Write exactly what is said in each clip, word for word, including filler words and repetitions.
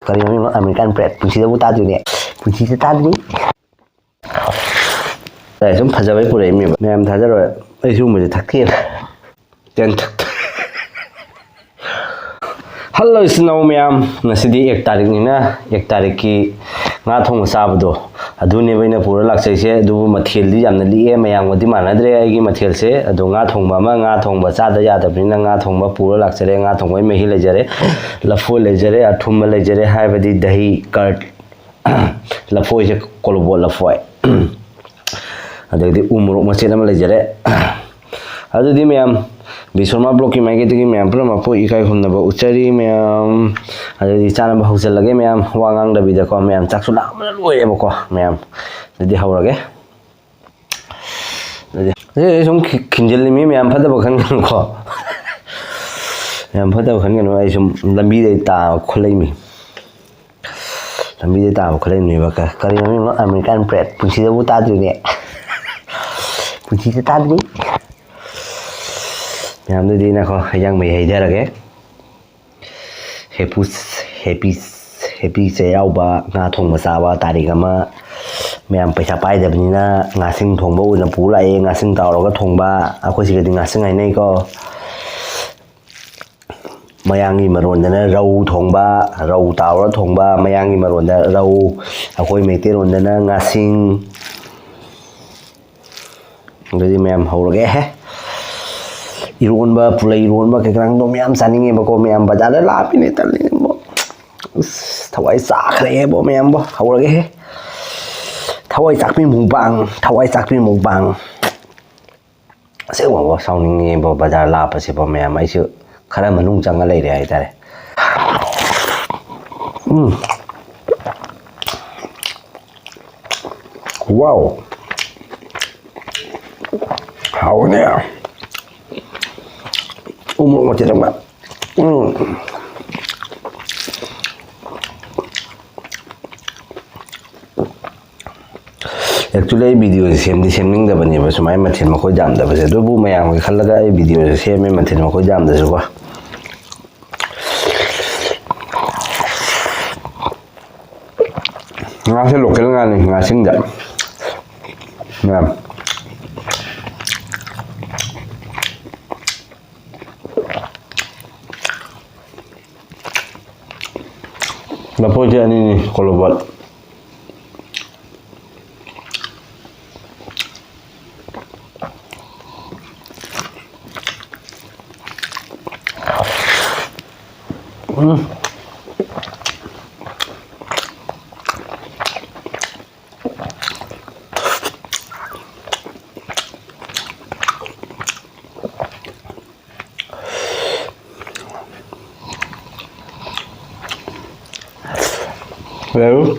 ꯀꯔꯤꯅꯣ American bread ꯄꯨꯟꯁꯤꯗꯕꯨ ꯇꯥꯗ꯭ꯔꯤꯅꯦ꯫ ꯄꯨꯟꯁꯤꯗ ꯇꯥꯗ꯭ꯔꯤ꯫ ꯑꯦ, ꯁꯨꯝ ꯐꯖꯕꯩ ꯄꯨꯔꯛꯏꯅꯦꯕ꯫ ꯃꯌꯥꯝ ꯊꯥꯖꯔꯣꯏ, ꯑꯩ ꯁꯤꯒꯨꯝꯕꯁꯦ ꯊꯛꯇꯦꯕ꯫ ꯇꯦꯟ ꯊꯛꯇ-, ꯍꯜꯂꯣ ꯏꯆꯤꯟ ꯏꯅꯥꯎ ꯃꯌꯥꯝ, ꯉꯁꯤꯗꯤ ꯑꯦꯛ ꯇꯥꯔꯤꯛꯅꯤꯅ ꯑꯦꯛ ꯇꯥꯔꯤꯛꯀꯤ ꯉꯥ ꯊꯣꯡꯕ ꯆꯥꯕꯗꯣ ꯑꯗꯨꯅꯦꯕ ꯑꯩꯅ ꯄꯨꯔ ꯂꯥꯛꯆꯩꯁꯦ꯫ ꯑꯗꯨꯕꯨ ꯃꯊꯦꯜꯗꯤ ꯌꯥꯝꯅ ꯂꯤꯛꯑꯦ, ꯃꯌꯥꯝꯒꯗꯤ ꯃꯥꯟꯅꯗ꯭ꯔꯦ ꯑꯩꯒꯤ ꯃꯊꯦꯜꯁꯦ꯫ ꯑꯗꯣ ꯉꯥ ꯊꯣꯡꯕ ꯑꯃ, ꯉꯥ ꯊꯣꯡꯕ ꯆꯥꯗ ꯌꯥꯗꯕꯅꯤꯅ ꯉꯥ ꯊꯣꯡꯕ ꯄꯨꯔ ꯂꯥꯛꯆꯔꯦ꯫ ꯉꯥ ꯊꯣꯡꯕꯒꯤ ꯃꯍꯤ ꯂꯩꯖꯔꯦ, ꯂꯐꯣꯏ ꯂꯩꯖꯔꯦ, ꯑꯊꯨꯝꯕ ꯂꯩꯖꯔꯦ, ꯍꯥꯏꯕꯗꯤ ꯗꯍꯤ, ꯀꯔꯠ, ꯂꯐꯣꯏꯁꯦ, ꯀꯣꯂꯣꯕꯣꯠ ꯂꯐꯣꯏ, ꯑꯗꯒꯤꯗꯤ ꯎ ꯃꯣꯔꯣꯛ ꯃꯆꯦꯠ ꯑꯃ ꯂꯩꯖꯔꯦ꯫ ꯑꯗꯨꯗꯤ ꯃꯌꯥꯝ, ꯕꯤꯁ꯭ꯋꯥꯃꯥ ꯕ꯭ꯂꯣꯛꯀꯤ ꯃꯥꯏꯀꯩꯗꯒꯤ ꯃꯌꯥꯝ ꯄꯨꯝꯅꯃꯛꯄꯨ ꯏꯀꯥꯏ ꯈꯨꯝꯅꯕ ꯎꯠꯆꯔꯤ ꯃꯌꯥꯝ꯫ ꯑꯗꯨꯗꯤ ꯆꯥꯅꯕ ꯍꯧꯖꯤꯜꯂꯒꯦ ꯃꯌꯥꯝ, ꯋꯥ ꯉꯥꯡꯗꯕꯤꯗꯀꯣ ꯃꯌꯥꯝ, ꯆꯥꯛꯁꯨ ꯂꯥꯝꯕꯅ ꯂꯣꯏꯔꯦꯕꯀꯣ ꯃꯌꯥꯝ꯫ ꯑꯗꯨꯗꯤ ꯍꯧꯔꯒꯦ꯫ ꯑꯗꯨꯗꯤ ꯑꯩ ꯁꯨꯝ ꯈꯤ-, ꯈꯤꯟꯖꯤꯜꯂꯤꯃꯤ ꯃꯌꯥꯝ, ꯐꯠꯇꯕ ꯈꯟꯒꯅꯨꯀꯣ꯫ ꯃꯌꯥꯝ ꯐꯠꯇꯕ ꯈꯟꯒꯅꯨ, ꯑꯩ ꯁꯨꯝ ꯂꯝꯕꯤꯗ ꯇꯥꯕ ꯈꯨꯠꯂꯩꯃꯤ꯫ ꯂꯝꯕꯤꯗ ꯇꯥꯕ ꯈꯨꯠꯂꯩꯃꯤꯕ꯫ ꯀ-, ꯀꯔꯤꯅꯣ ꯃꯤ ꯑꯃ ꯑꯃꯦꯔꯤꯀꯥꯟ ꯕ꯭ꯔꯦꯗ ꯄꯨꯟꯁꯤꯗꯕꯨ ꯇꯥꯗ꯭ꯔꯤꯅꯦ꯫ ꯄꯨꯟꯁꯤꯗ ꯇꯥꯗ꯭ꯔꯤ꯫ ꯃꯌꯥꯝꯗꯨꯗꯤ ꯅꯈꯣ ꯍꯩꯖꯥꯡ ꯃꯍꯤ ꯍꯩꯊꯔꯒꯦ꯫ ꯍꯦꯄꯨ-, ꯍꯦꯄꯤ, ꯍꯦꯄꯤ ꯆꯩꯔꯥꯎꯕ, ꯉꯥ ꯊꯣꯡꯕ ꯆꯥꯕ ꯇꯥꯔꯤꯛ ꯑꯃ꯫ ꯃꯌꯥꯝ ꯄꯩꯁꯥ ꯄꯥꯏꯗꯕꯅꯤꯅ ꯉꯥꯁꯤꯡ ꯊꯣꯡꯕ ꯑꯣꯏꯅ ꯄꯨ ꯂꯥꯛꯑꯦ꯫ ꯉꯥꯁꯤꯡ ꯇꯥꯎꯔꯒ ꯊꯣꯡꯕ, ꯑꯩꯈꯣꯏ ꯁꯤꯗꯗꯤ ꯉꯥꯁꯤꯡ ꯍꯥꯏꯅꯩꯀꯣ꯫ ꯃꯌꯥꯡꯒꯤ ꯃꯔꯣꯟꯗꯅ ꯔꯧ ꯊꯣꯡꯕ, ꯔꯧ ꯇꯥꯎꯔ ꯊꯣꯡꯕ, ꯃꯌꯥꯡꯒꯤ ꯃꯔꯣꯟꯗ ꯔꯧ, ꯑꯩꯈꯣꯏ ꯃꯩꯇꯩꯔꯣꯟꯗꯅ ꯉꯥꯁꯤꯡ꯫ ꯑꯗꯨꯗꯤ ꯃꯌꯥꯝ ꯍꯧꯔꯒꯦ꯫ ꯏꯔꯣꯟꯕ, ꯄꯨꯂꯩ ꯏꯔꯣꯟꯕ ꯀꯩꯀꯥꯗꯣ ꯃꯌꯥꯝ ꯆꯥꯅꯤꯡꯉꯦꯕꯀꯣ ꯃꯌꯥꯝ, ꯕꯖꯥꯔꯗ ꯂꯥꯞꯄꯤꯅꯦ, ꯇꯜꯂꯤꯅꯦꯕꯣ꯫ ꯑꯁ, ꯊꯋꯥꯏ ꯆꯥꯈ꯭ꯔꯦꯕꯣ ꯃꯌꯥꯝꯕꯣ꯫ ꯍꯧꯔꯒꯦꯍꯦ꯫ ꯊꯋꯥꯏ ꯆꯥꯛꯄꯤ ꯃꯨꯛꯕꯥꯡ, ꯊꯋꯥꯏ ꯆꯥꯛꯄꯤ ꯃꯨꯛꯕꯥꯡ꯫ ꯑꯁꯦꯡꯕꯕꯣ, ꯁꯥꯎꯅꯤꯡꯉꯦꯕꯣ, ꯕꯖꯥꯔ ꯂꯥꯞꯄꯁꯤꯕꯣ ꯃꯌꯥꯝ꯫ ꯑꯩꯁꯨ ꯈꯔ ꯃꯅꯨꯡ ꯆꯪꯉ ꯂꯩꯔꯦ ꯍꯥꯏꯇꯥꯔꯦ꯫ ꯎꯝ꯫ ꯋꯥꯎ꯫ ꯍꯥꯎꯅꯦ꯫ ꯎ ꯃꯣꯔꯣꯛ ꯃꯆꯦꯠ ꯑꯃ꯫ ꯎꯝ꯫ Actually, ꯑꯩ video ꯁꯦ ꯁꯦꯝꯗꯤ ꯁꯦꯝꯅꯤꯡꯗꯕꯅꯦꯕ, ꯁꯨꯃꯥꯏꯅ ꯃꯊꯦꯜ ꯃꯈꯣꯏ ꯌꯥꯝꯗꯕꯁꯦ꯫ ꯑꯗꯨꯕꯨ ꯃꯌꯥꯝꯒꯤ ꯈꯜꯂꯒ ꯑꯩ video ꯁꯦ ꯁꯦꯝꯃꯦ, ꯃꯊꯦꯜ ꯃꯈꯣꯏ ꯌꯥꯝꯗ꯭ꯔꯁꯨꯀꯣ꯫ ꯉꯥꯁꯦ local ꯉꯥꯅꯤ, ꯉꯥꯁꯤꯡꯗ ꯃꯌꯥꯝ꯫ ꯂꯐꯣꯏꯁꯦ ꯑꯅꯤꯅꯤ, ꯀꯣꯂꯣꯕꯠ꯫ ꯎꯝ꯫ Hello.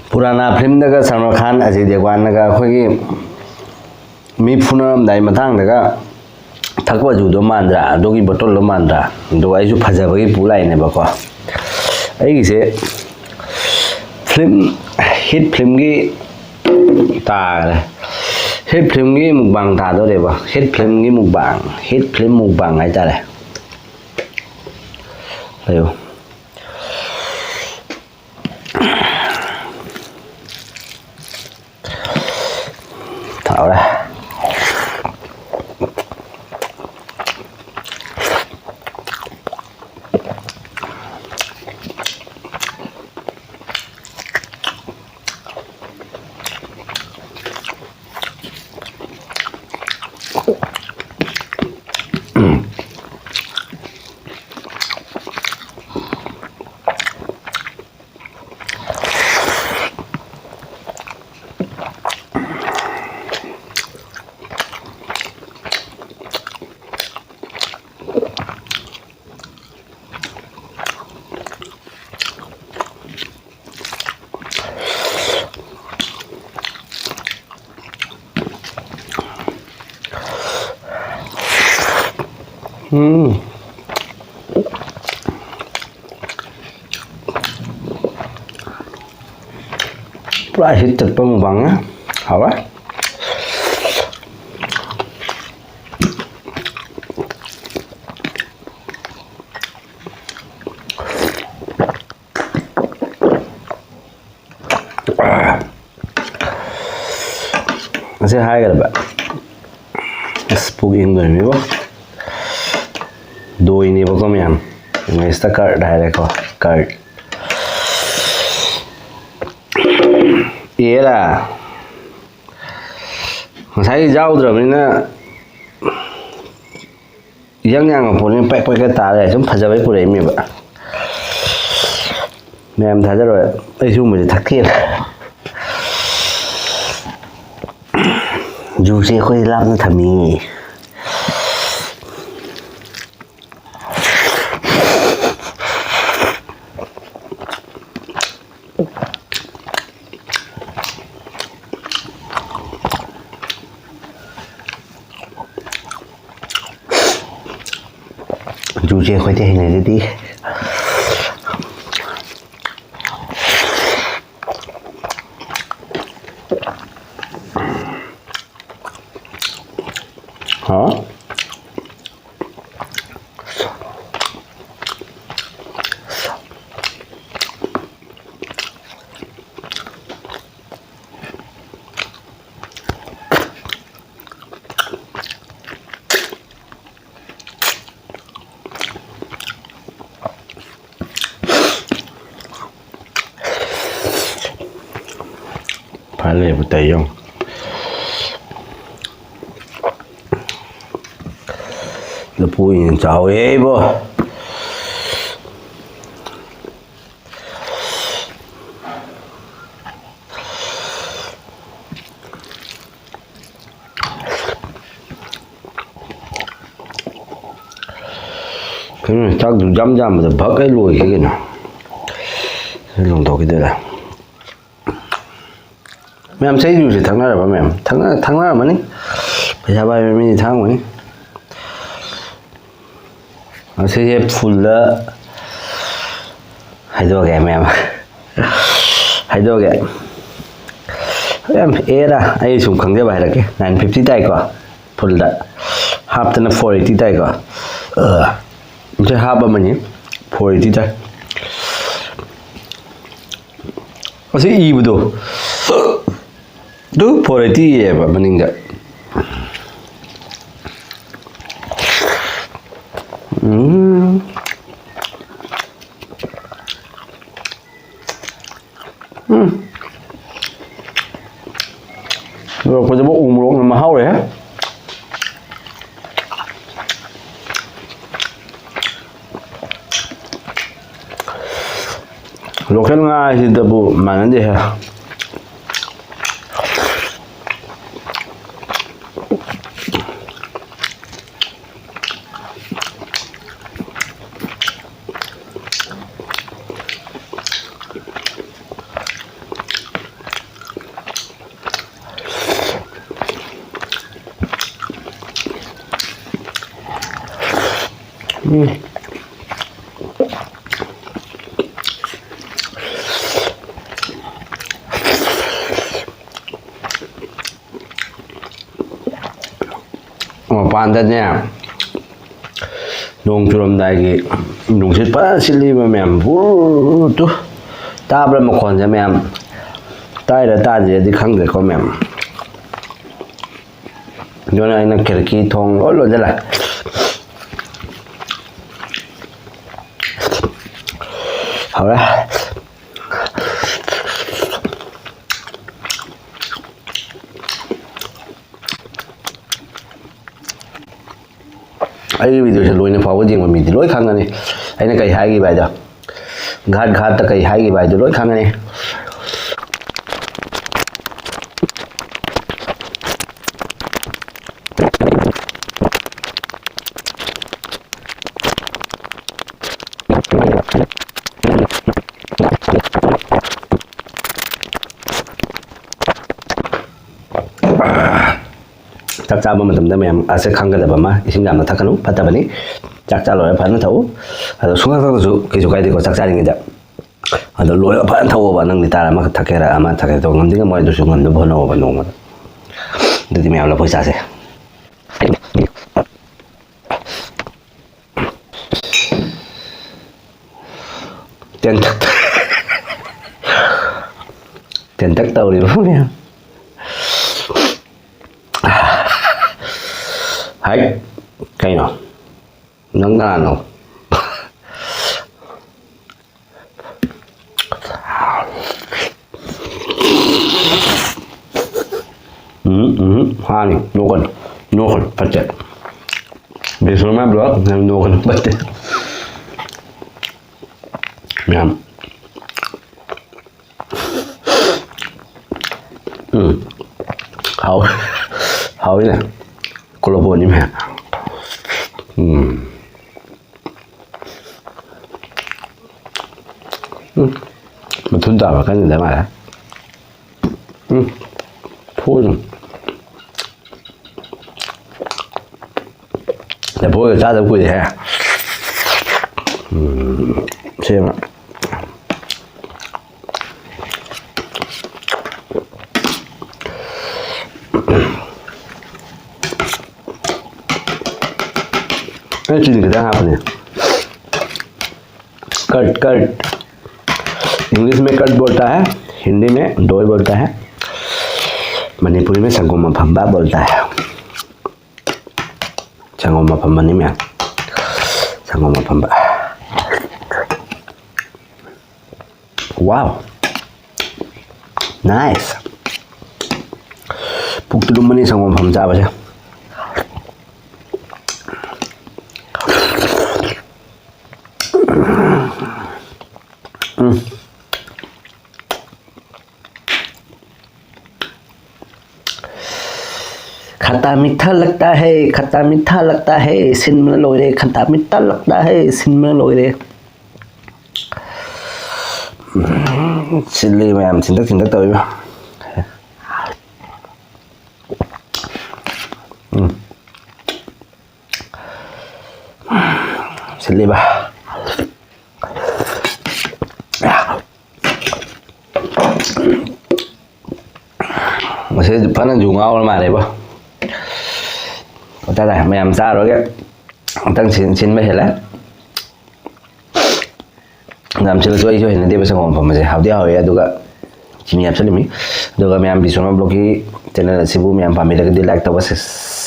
ꯄꯨꯔꯥꯅꯥ filmꯗꯒ ꯁꯜꯃꯥꯟ ꯈꯥꯟ, ꯑꯖꯦ ꯗꯦꯋꯥꯟꯅꯒ ꯑꯩꯈꯣꯏꯒꯤ ꯃꯤ ꯐꯨꯅꯔꯝꯗꯥꯏ ꯃꯇꯥꯡꯗꯒ ꯊꯛꯄ ꯖꯨꯗꯣ ꯃꯥꯟꯗ꯭ꯔꯥ? ꯑꯗꯨꯒꯤ ꯕꯣꯇꯜꯗꯣ ꯃꯥꯟꯗ꯭ꯔꯥ? ꯑꯗꯨꯒ ꯑꯩꯁꯨ ꯐꯖꯕꯒꯤ ꯄꯨ ꯂꯥꯛꯏꯅꯦꯕꯀꯣ꯫ ꯑꯩꯒꯤꯁꯦ film, hit filmꯒꯤ ꯇꯥꯔꯦ꯫ Hit filmꯒꯤ mukbang ꯇꯥꯗꯣꯔꯦꯕ꯫ Hit filmꯒꯤ mukbang, hit film mukbang ꯍꯥꯏꯇꯥꯔꯦ꯫ ꯂꯩꯌꯨ꯫ ꯊꯥꯎꯔꯦ꯫ ꯎꯝ꯫ ꯄꯨꯔꯥ hit ꯆꯠꯄ mukbangꯅꯦ꯫ ꯍꯥꯎꯔꯦ꯫ ꯉꯁꯤ ꯍꯥꯏꯒꯗꯕ꯫ ꯑꯁ, ꯄꯨꯛ ꯏꯪꯗꯣꯏꯅꯤꯕꯣ꯫ ꯗꯣꯏꯅꯦꯕꯀꯣ ꯃꯌꯥꯝ, ꯏꯪꯂꯤꯁꯇ ꯀꯔꯠ ꯍꯥꯏꯔꯦꯀꯣ, ꯀꯔꯠ꯫ ꯑꯦꯔꯥ, ꯉꯁꯥꯏ ꯌꯥꯎꯗ꯭ꯔꯕꯅꯤꯅ ꯏꯌꯥꯡ ꯌꯥꯡꯕ ꯄꯣꯠꯅꯤꯅ ꯄꯦꯛ ꯄꯦꯛꯀ ꯇꯥꯔꯦ, ꯁꯨꯝ ꯐꯖꯕꯩ ꯄꯨꯔꯛꯏꯅꯦꯕ꯫ ꯃꯌꯥꯝ ꯊꯥꯖꯔꯣꯏ, ꯑꯩ ꯁꯤꯒꯨꯝꯕꯁꯦ ꯊꯛꯇꯦꯕ꯫ ꯖꯨꯁꯦ ꯑꯩꯈꯣꯏ ꯂꯥꯞꯅ ꯊꯝꯃꯤ꯫ ꯖꯨꯁꯦ ꯑꯩꯈꯣꯏꯗꯤ ꯍꯩꯅꯖꯗꯦ꯫ ꯍꯥ? ꯐꯔꯦ, ꯂꯩꯕ ꯇꯥꯏ ꯌꯦꯡꯉꯨ꯫ ꯂꯐꯨ ꯌꯦꯟ ꯆꯥꯎꯋꯦ ꯏꯕꯣ꯫ ꯀꯩꯅꯣ, ꯆꯥꯛꯇꯨ ꯌꯥꯝ ꯌꯥꯝꯕꯗ ꯚꯛ ꯍꯦꯛ ꯂꯣꯏꯈꯤ ꯀꯩꯅꯣ꯫ ꯂꯣꯡꯊꯣꯛꯈꯤꯗꯣꯏꯔꯥ? ꯃꯌꯥꯝ ꯆꯍꯤ ꯖꯨꯁꯁꯦ ꯊꯛꯅꯔꯕ ꯃꯌꯥꯝ? ꯊꯛꯅ-, ꯊꯛꯅꯔꯝꯃꯅꯤ꯫ ꯄꯩꯁꯥ ꯄꯥꯏꯕ ꯃꯤꯗꯤ ꯊꯛꯑꯝꯒꯅꯤ꯫ ꯑꯁꯤꯁꯦ ꯐꯨꯜꯗ ꯍꯥꯏꯗꯣꯛꯑꯒꯦ ꯃꯌꯥꯝ꯫ ꯍꯥꯏꯗꯣꯛꯑꯒꯦ꯫ ꯌꯥꯝ ꯑꯦꯔꯥ, ꯑꯩ ꯁꯨꯝ ꯈꯪꯖꯕ ꯍꯥꯏꯔꯛꯀꯦ꯫ Nine fifty ꯇꯥꯏꯀꯣ ꯐꯨꯜꯗ꯫ ꯍꯥꯞꯇꯅ four eighty ꯇꯥꯏꯀꯣ꯫ ꯑ, ꯁꯤ ꯍꯥꯞ ꯑꯃꯅꯤ, four eighty ꯇꯥꯏ꯫ ꯑꯁꯤ ꯏꯕꯗꯣ ꯇꯨ ꯐꯣꯔ ꯑꯩꯠꯇꯤꯑꯕ ꯃꯅꯤꯡꯗ꯫ ꯎꯝ꯫ ꯎꯝ꯫ ꯂꯣꯏꯔꯛꯄꯗꯕꯨ ꯎ ꯃꯣꯔꯣꯛꯅ ꯃꯍꯥꯎꯔꯦ꯫ ꯂꯣꯀꯦꯜ ꯉꯥ ꯍꯥꯏꯁꯤꯗꯕꯨ ꯃꯥꯟꯅꯗꯦꯍꯦ꯫ ꯎꯝ꯫ ꯃꯄꯥꯟꯗꯅꯦ, ꯅꯣꯡ ꯆꯨꯔꯝꯗꯥꯏꯒꯤ ꯅꯨꯡꯁꯤꯠ ꯐꯖꯅ ꯁꯤꯠꯂꯤꯕ ꯃꯌꯥꯝ, ꯕꯨꯔꯨ ꯇꯨ꯫ ꯇꯥꯕ꯭ꯔꯥ ꯃꯈꯣꯟꯁꯦ ꯃꯌꯥꯝ? ꯇꯥꯏꯔ ꯇꯥꯗ꯭ꯔꯤꯔꯗꯤ ꯈꯪꯗ꯭ꯔꯦꯀꯣ ꯃꯌꯥꯝ꯫ ꯑꯗꯨꯅ ꯑꯩꯅ ꯈꯤꯔꯀꯤ ꯊꯣꯡ ꯂꯣꯏ ꯂꯣꯟꯁꯤꯜꯂꯦ꯫ ꯍꯧꯔꯦ꯫ ꯑꯩꯒꯤ ꯚꯤꯗꯤꯑꯣꯁꯦ ꯂꯣꯏꯅ ꯐꯥꯎꯕ ꯌꯦꯡꯕ ꯃꯤꯗꯤ ꯂꯣꯏ ꯈꯪꯒꯅꯤ ꯑꯩꯅ ꯀꯩ ꯍꯥꯏꯈꯤꯕ ꯍꯥꯏꯗꯣ꯫ ꯘꯥꯠ ꯘꯥꯠꯇ ꯀꯩ ꯍꯥꯏꯈꯤꯕ ꯍꯥꯏꯗꯣ ꯂꯣꯏ ꯈꯪꯒꯅꯤ꯫ ꯆꯥꯛ ꯆꯥꯕ ꯃꯇꯝꯗ ꯃꯌꯥꯝ ꯑꯁꯦ ꯈꯪꯒꯗꯕ ꯑꯃ, ꯏꯁꯤꯡ ꯌꯥꯝꯅ ꯊꯛꯀꯅꯨ, ꯐꯠꯇꯕꯅꯤ꯫ ꯆꯥꯛ ꯆꯥ ꯂꯣꯏꯔ ꯐꯖꯅ ꯊꯛꯎ꯫ ꯑꯗꯣ ꯁꯨꯡꯊꯛ ꯊꯛꯇ꯭ꯔꯁꯨ ꯀꯩꯁꯨ ꯀꯥꯏꯗꯦꯀꯣ, ꯆꯥꯛ ꯆꯥꯔꯤꯉꯩꯗ꯫ ꯑꯗꯣ ꯂꯣꯏꯔ ꯐꯖꯅ ꯊꯛꯑꯣꯕ꯫ ꯅꯪ ꯂꯤꯇꯔ ꯑꯃꯈꯛ ꯊꯛꯀꯦꯔꯥ, ꯑꯃ ꯊꯛꯀꯦꯔꯥ ꯇꯧ, ꯉꯝꯗꯤ ꯉꯝꯃꯣꯏ, ꯑꯗꯨꯁꯨ ꯉꯝꯅꯕ ꯍꯣꯠꯅꯧꯑꯣꯕ ꯅꯣꯡꯃꯗ꯫ ꯑꯗꯨꯗꯤ ꯃꯌꯥꯝ ꯂꯐꯣꯏ ꯆꯥꯁꯦ꯫ ꯇꯦꯟꯇꯛ ꯇꯦꯟꯇꯛ ꯇꯧꯔꯤꯕ ꯃꯌꯥꯝ꯫ ꯍꯥꯏ, ꯀꯩꯅꯣ? ꯅꯪ ꯀꯅꯥꯅꯣ? ꯎꯝ, ꯎꯝ, ꯍꯥꯅꯤ, ꯅꯣꯛꯀꯅꯨ, ꯅꯣꯛꯀꯅꯨ, ꯐꯠꯇꯦ꯫ ꯕꯤꯁꯅꯨ ꯃꯥꯏ ꯕ꯭ꯂꯣꯛ, ꯅꯪ ꯅꯣꯛꯀꯅꯨ, ꯐꯠꯇꯦ꯫ ꯃꯌꯥꯝ꯫ ꯎꯝ꯫ ꯍꯥꯎ-, ꯍꯥꯎꯏꯅꯦ꯫ ꯀꯣꯂꯣꯕꯣꯅꯤ ꯃꯌꯥꯝ꯫ ꯎꯝ꯫ ꯎꯝ꯫ ꯃꯊꯨꯟ ꯇꯥꯕ ꯀꯟꯅꯗ ꯃꯥꯜꯂꯦ꯫ ꯎꯝ꯫ ꯊꯣꯛꯑꯣ ꯑꯗꯨꯝ꯫ ꯂꯐꯣꯏꯒ ꯆꯥꯗꯕ ꯀꯨꯏꯔꯦꯍꯦ꯫ ꯎꯝ, ꯁꯦꯝꯃ꯫ ꯑꯩ ꯆꯤꯅꯤ ꯈꯤꯇꯪ ꯍꯥꯞꯄꯅꯦ꯫ Curd, curd। इंग्लिश में कर्ड बोलता है, हिंदी में दही बोलता है, मणिपुरी में संगोम अफम्बा बोलता है। ꯁꯪꯒꯣꯝ ꯑꯐꯝꯕꯅꯤ ꯃꯌꯥꯝ꯫ ꯁꯪꯒꯣꯝ ꯑꯐꯝꯕ꯫ Wow! Nice! ꯄꯨꯛꯇꯤ ꯂꯨꯝꯕꯅꯤ ꯁꯪꯒꯣꯝ ꯑꯐꯝꯕ ꯆꯥꯕꯁꯦ꯫ ꯎꯝ꯫ खट्टा मीठा लगता है, खट्टा मीठा लगता है, ꯁꯤꯟꯕꯅ ꯂꯣꯏꯔꯦ, खट्टा मीठा लगता है, ꯁꯤꯟꯕꯅ ꯂꯣꯏꯔꯦ꯫ ꯎꯝ, ꯁꯤꯜꯂꯤ ꯃꯌꯥꯝ, ꯁꯤꯟꯇꯛ ꯁꯤꯟꯇꯛ ꯇꯧꯔꯤꯕ꯫ ꯎꯝ꯫ ꯁꯤꯜꯂꯤꯕ꯫ ꯃꯁꯤ ꯐꯅꯁꯨ ꯉꯥꯎꯔ ꯃꯥꯜꯂꯦꯕ꯫ ꯇꯥꯏ ꯇꯥꯏ, ꯃꯌꯥꯝ ꯆꯥꯔꯨꯔꯒꯦ꯫ ꯑꯝꯇꯪ ꯁꯤꯟ-, ꯁꯤꯟꯕ ꯍꯦꯜꯂꯦ꯫ ꯌꯥꯝ ꯁꯤꯜꯂꯁꯨ ꯑꯩꯁꯨ ꯍꯩꯅꯗꯦꯕ ꯁꯪꯒꯣꯝ ꯑꯐꯝꯕꯁꯦ꯫ ꯍꯥꯎꯗꯤ ꯍꯥꯎꯋꯦ, ꯑꯗꯨꯒ ꯆꯤꯅꯤ ꯍꯥꯞꯆꯜꯂꯤꯃꯤ꯫ ꯑꯗꯨꯒ ꯃꯌꯥꯝ ꯕꯤꯁ꯭ꯋꯥ ꯕ꯭ꯂꯣꯛꯀꯤ ꯆꯦꯅꯦꯜ ꯑꯁꯤꯕꯨ ꯃꯌꯥꯝ ꯄꯥꯝꯕꯤꯔꯒꯗꯤ ꯂꯥꯏꯛ ꯇꯧꯕ, ꯁꯦ-,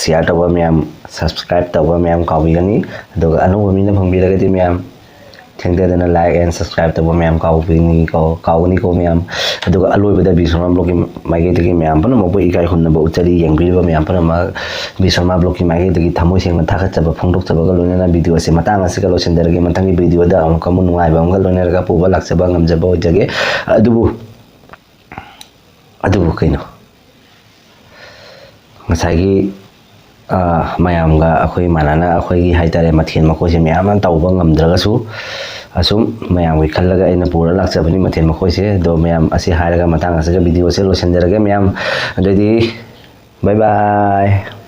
share ꯇꯧꯕ ꯃꯌꯥꯝ, subscribe ꯇꯧꯕ ꯃꯌꯥꯝ ꯀꯥꯎꯕꯤꯒꯅꯤ꯫ ꯑꯗꯨꯒ ꯑꯅꯧꯕ ꯃꯤꯅ ꯐꯪꯕꯤꯔꯒꯗꯤ ꯃꯌꯥꯝ ꯊꯦꯡꯊꯗꯅ like and subscribe ꯇꯧꯕ ꯃꯌꯥꯝ ꯀꯥꯎꯕꯤꯅꯤꯀꯣ, ꯀꯥꯎꯒꯅꯤꯀꯣ ꯃꯌꯥꯝ꯫ ꯑꯗꯨꯒ ꯑꯂꯣꯏꯕꯗ ꯕꯤ ꯁꯣꯃꯥ vlogꯀꯤ ꯃꯥꯏꯀꯩꯗꯒꯤ ꯃꯌꯥꯝ ꯄꯨꯝꯅꯃꯛꯄꯨ ꯏꯀꯥꯏ ꯈꯨꯝꯅꯕ ꯎꯠꯆꯔꯤ꯫ ꯌꯦꯡꯕꯤꯔꯤꯕ ꯃꯌꯥꯝ ꯄꯨꯝꯅꯃꯛ ꯕꯤ ꯁꯣꯃꯥ vlogꯀꯤ ꯃꯥꯏꯀꯩꯗꯒꯤ ꯊꯃꯣꯏ ꯁꯦꯡꯅ ꯊꯥꯒꯠꯆꯕ ꯐꯣꯡꯗꯣꯛꯆꯕꯒ ꯂꯣꯏꯅꯅ video ꯑꯁꯤ ꯃꯇꯥꯡ ꯑꯁꯤꯒ ꯂꯣꯏꯁꯤꯟꯖꯔꯒꯦ꯫ ꯃꯊꯪꯒꯤ videoꯗ ꯑꯃꯨꯛꯀ ꯑꯃꯨꯛ ꯅꯨꯡꯉꯥꯏꯕ ꯑꯃꯒ ꯂꯣꯏꯅꯔꯒ ꯄꯨꯕ ꯂꯥꯛꯆꯕ ꯉꯝꯖꯕ ꯑꯣꯏꯖꯒꯦ꯫ ꯑꯗꯨꯕꯨ, ꯑꯗꯨꯕꯨ ꯀꯩꯅꯣ? ꯉꯁꯥꯏꯒꯤ, ꯑ, ꯃꯌꯥꯝꯒ ꯑꯩꯈꯣꯏ ꯃꯥꯟꯅꯅ ꯑꯩꯈꯣꯏꯒꯤ ꯍꯥꯏꯇꯥꯔꯦ ꯃꯊꯦꯜ ꯃꯀꯣꯏꯁꯦ ꯃꯌꯥꯝ ꯑꯃ ꯇꯧꯕ ꯉꯝꯗ꯭ꯔꯒꯁꯨ, ꯑꯁꯨꯝ ꯃꯌꯥꯝꯒꯤ ꯈꯜꯂꯒ ꯑꯩꯅ ꯄꯨꯔ ꯂꯥꯛꯆꯕꯅꯤ ꯃꯊꯦꯜ ꯃꯀꯣꯏꯁꯦ꯫ ꯑꯗꯣ ꯃꯌꯥꯝ ꯑꯁꯤ ꯍꯥꯏꯔꯒ ꯃꯇꯥꯡ ꯑꯁꯤꯗ videoꯁꯦ ꯂꯣꯏꯁꯤꯟꯖꯔꯒꯦ ꯃꯌꯥꯝ꯫ ꯑꯗꯨꯗꯤ bye bye꯫